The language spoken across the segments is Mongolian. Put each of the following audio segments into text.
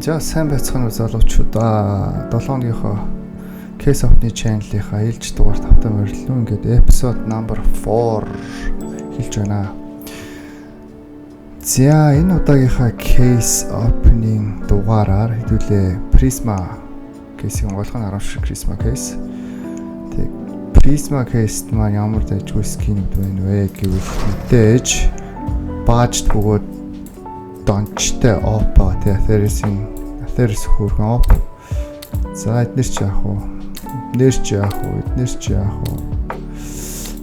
За, сайн байцгаана уу, залуучуудаа. 7 хоногийнхоо Case Open channel-ийнхаа ээлж дугаар тавтай морилно. Ингээд episode number 4 хэлж байна. За, энэ удаагийнхаа case opening дугаараар хэдүүлээ Prisma case-ийг онгойлгох нь 10 шиг Prisma case. Тэг, Prisma case-т маань ямар дайжгүй skin-үүд байна вэ гэвэл мэдээж баажд бөгөөд дончтой AWP, тий, Atheris-ийн, Atheris хөөрхөн AWP. За, эднэр чи яах вэ? Эднэр чи яах вэ? Эднэр чи яах вэ?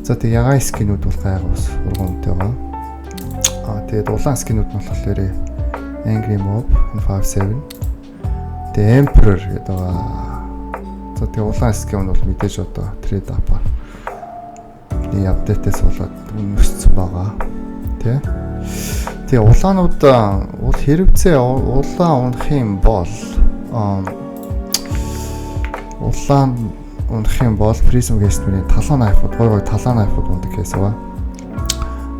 За, тэг, ягаан skin-үүд бол гайгүй, бас ургуунтай байгаа. Аа, тэгээд улаан skin-үүд нь болохоор Angry Mob 57, Тэгээ Emperor гэдэг байгаа. За, тэгээ улаан skin бол мэдээж одоо trade up-аар нэг update-ээс болоод өссөн байгаа. Тэ? Тэгээ улаанууд бол хэрэгцээ улаан унах юм бол, улаан унах юм бол Prism case-ний Talon knife-ууд, гой гой Talon knife-ууд унадаг case байгаа.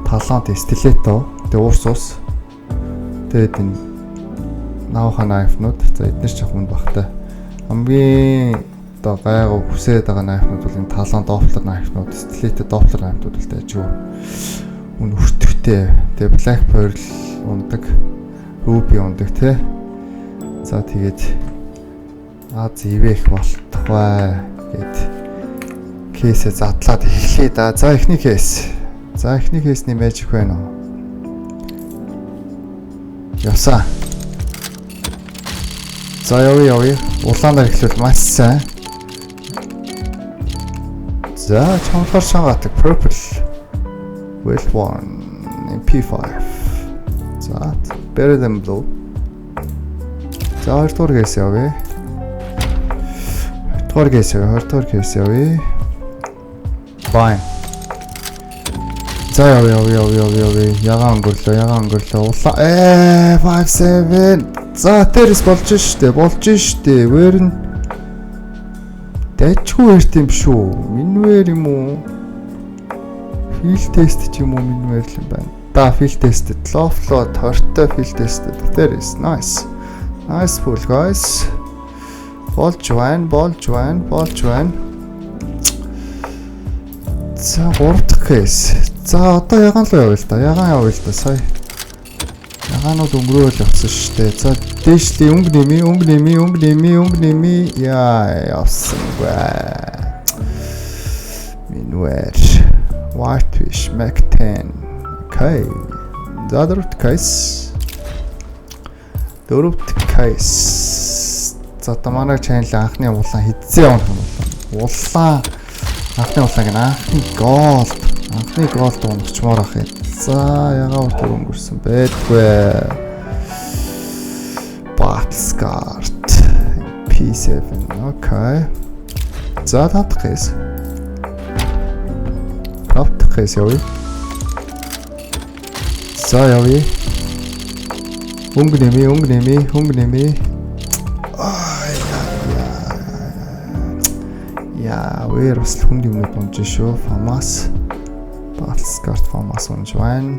Talon, тэ, Stiletto, тэгээ Ursus. Тэгээд энэ Navaja knife-нууд, за, эднэр ч явах үн багтай. Хамгийн одоо гайгүй хүсээд байгаа knife-нууд бол энэ Talon Doppler knife-нууд, Stiletto Doppler knife-нууд бол дайжгүй үн өртөгтэй. Тэгээ Black Pearl унадаг, Ruby унадаг, те. За, тэгээд аз ивэх болтугай гэд case ээ задлаад эхлэе да. За, эхний case. За, эхний case-ний magic байна уу? Явсаа. За, явъя, явъя. Улаанаар эхлүүл маш сайн. За, чонлоор шангадаг purple. Well worn MP5. За, better than blue. За, хоёрдугаар case явъя. Хоёрдугаар case явъя. Хоёрдугаар case явъя. Fine. За, яв яв яв яв яв. Ягаан өнгөрлөө, ягаан өнгөрлөө. Улаан 5 7. За, тэрс болж штэ, болж штэ. Вэр нь дайчгүй эрт юм шүү. Минвэр юм уу? Field test ч юм уу, минвэр л юм байна. Да, field tested. Low float хортой field tested. There is nice. Nice pull, guys. Болж байна, болж байна, болж байна. За, 3 дахь case. За, одоо ягаан руу явъя л да. Ягаан явъя л да. Сая ягаанууд өнгөрөөл явсан шүү дээ. За, дээшли өнгө нэмий, өнгө нэмий, өнгө нэмий, өнгө нэмий. Яа, явсангүй. Минвэр. White fish Mac 10. Okay. За, дөрөвт case. Дөрөвт case. За, одоо манай channel анхны улаан хэзээ явах юм бол улаан, анхны улаан гэнэ, анхны gold, анхны gold унахчмаар ах юм. За, ягаа урт өнгөрсөн байдгүй. Battle Scarred P7. Okay. За, тавдах case. Тавдах case явъя. За, явъя. Өнгө нэмий, өнгө нэмий, өнгө нэмий. Ай яа. Яа, вэр бас хүнд юмнууд унж шүү. FAMAS. Battle Scarred FAMAS унж байна.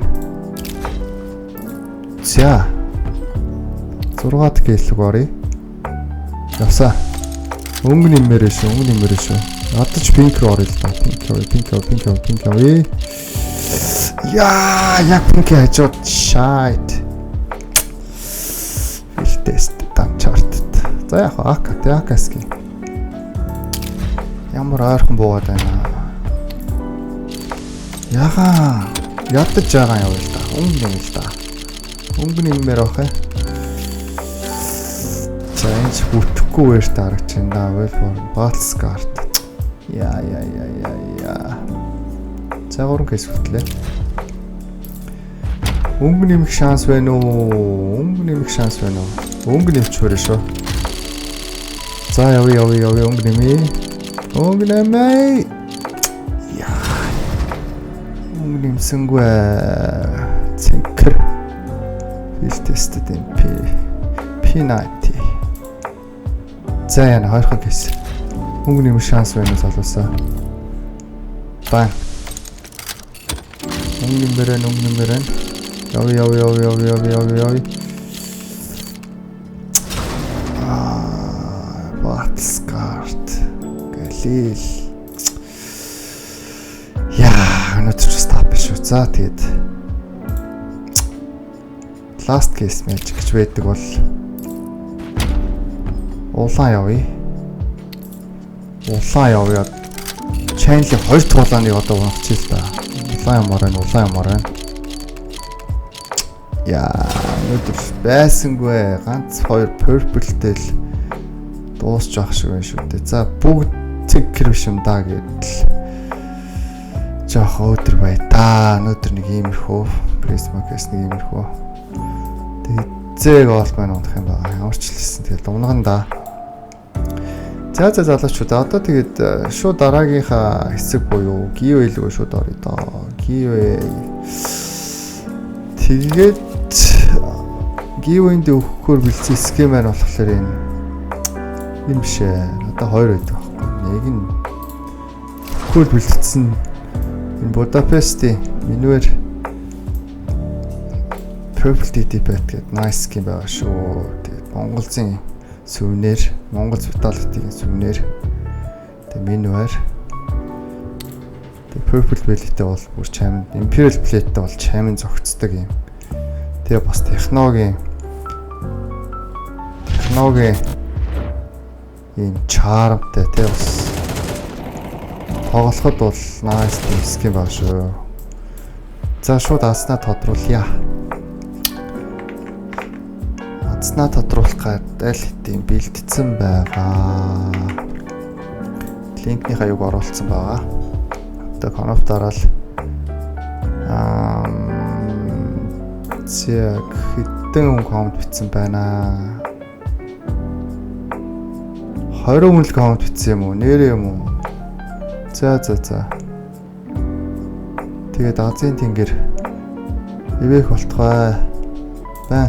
За. 6 дахь case рүү оръё. Явсаа. Өнгө нэммээрээ шүү, өнгө нэммээрээ шүү. Ядаж pink руу оръё л да. Pink явъя, pink явъя, pink явъя, pink явъя. Яа, яг pink хажууд, shit. Field test Uncharted. За, яг AK, тэ, AK skin. Ямар ойрхон буугаад байна. Ягаа ядаж байгаа явъя л да. Өнгө нэм л да. Өнгө нэммээр байх ээ. За, энэ ч бүтэхгүй вэр дарагч байна да. Well worn Battle Scarred. Яа яа яа яа яа. За, гурван case хүртлээ. Өнгө нэмэх шанс байна уу? Өнгө нэмэх шанс байна уу? Өнгө нэмчихвэрээ шүү. За, явъя, явъя, явъя, өнгө нэмье. Өнгө нэмье. Яа. Өнгө нэмсэнгүй. Цэнхэр. Field tested MP P90. За, яна, хоёрхан case. Өнгө нэмэх шанс байна уу, залуусаа? Бан. Өнгө нэмэрэн, өнгө нэмэрэн. Явъя, явъя, явъя, явъя, явъя, явъя. Флил. Яа, өнөөдөр ч stop шүү. За, тэгээд last case magic гэж байдаг бол улаан явъя. Улаан явъя. Channel-ийн хоёр дахь улааныг одоо унахчих л да. Улаан ямар байна, улаан ямар байна. Яа, өнөөдөр байсангүй. Ганц хоёр purple-тэй л дуусч байх шиг байна шүү дээ. За, бүгд цэг биш юм да гэдэл жоох өдөр бай та. Өнөөдөр нэг иймэрхүү Prisma case, нэг иймэрхүү. Тэгээд зээг оол маань унах юм байгаа. Ямар ч л хэлсэн. Тэгээд унаган да. За, залуучууд, одоо тэгээд шууд дараагийнхаа хэсэг буюу giveaway рүү шууд оръё доо. Giveaway. Тэгээд giveaway-нд өгөхөөр бэлдсэн skin маань болохоор энэ биш ээ. Надад хоёр байдаг байхгүй. Нэг нь өгөхөөр бэлдсэн энэ Будапештийн Minuer Purple DD Bat гэдэг nice skin байгаа шүү. Тэгээд Монголзын souvenir, Монгол Vitality-ийн souvenir. Тэгээд Minuer. Тэгээд Purple Belly-тэй бол бүр чамин, Imperial Plate-тэй бол чамин зөгцдөг юм. Тэгээ бас техногийн ийм charm-тай тий, бас тоглоход бол nice skin байгаа шүү. За, шууд аснаа тодруулъя. Аснаа тодруулах гад аль хэдийн бэлтцсэн байгаа. Линкнийхаа юг оруулсан байгаа. Одоо конф дараал яг хэдэн хүн comment бичсэн байна. 20 хүн л comment бичсэн юм уу? Нэрээ юм уу? За. Тэгээд Азийн тэнгэр ивэх болтугай. Баа.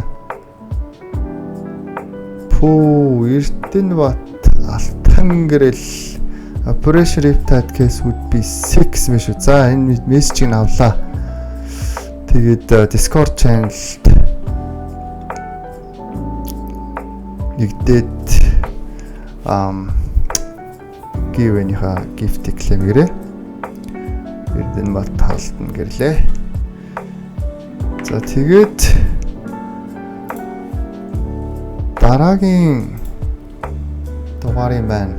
Пүү, Эрдэнэбат Алтан гэрэл Operation Riptide case would be sick юм шүү. За, энэ мессежийг нь авлаа. Тэгээд Discord channel-д нэгдээд giveaway-ийнхаа gift claim гэрээ. Эрдэнэбат таалтна гэрлээ. За, тэгээд дараагийн дугаарын маань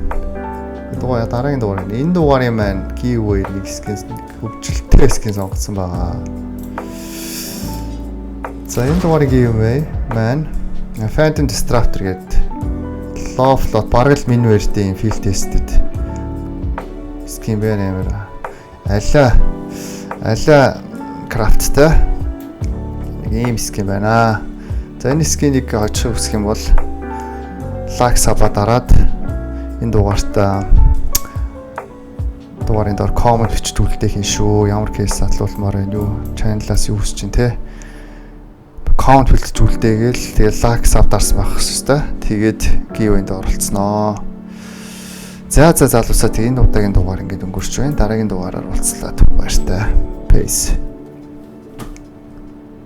дугаар, дараагийн дугаар, энэ дугаарын маань giveaway нэг skin, хөгжилтэй skin сонгоцсон байгаа. За, энэ дугаарын giveaway маань Phantom Disruptor гэдэг low float, бараг л Minuer-ийн field tested skin байна, амар. Алаа craft-тай нэг ийм skin байна. За, энэ skin-ийг очих хүсэх юм бол like, sub-аа дараад энэ дугаартаа, дугаарын доор comment бичиж үлдээх юм шүү. Ямар case задлуулмаар байна юу? Channel-аас юу хүсэж чинь те? Comment бэлтэж үлдээгээл, тэгээд like, sub дарсан байх хэвээр. Тэгээд giveaway-нд оролцсноо. За, залуусаа, тэг энэ удаагийн дугаар ингээд өнгөрч байна. Дараагийн дугаараар уулзлаа. Баяртай. Peace.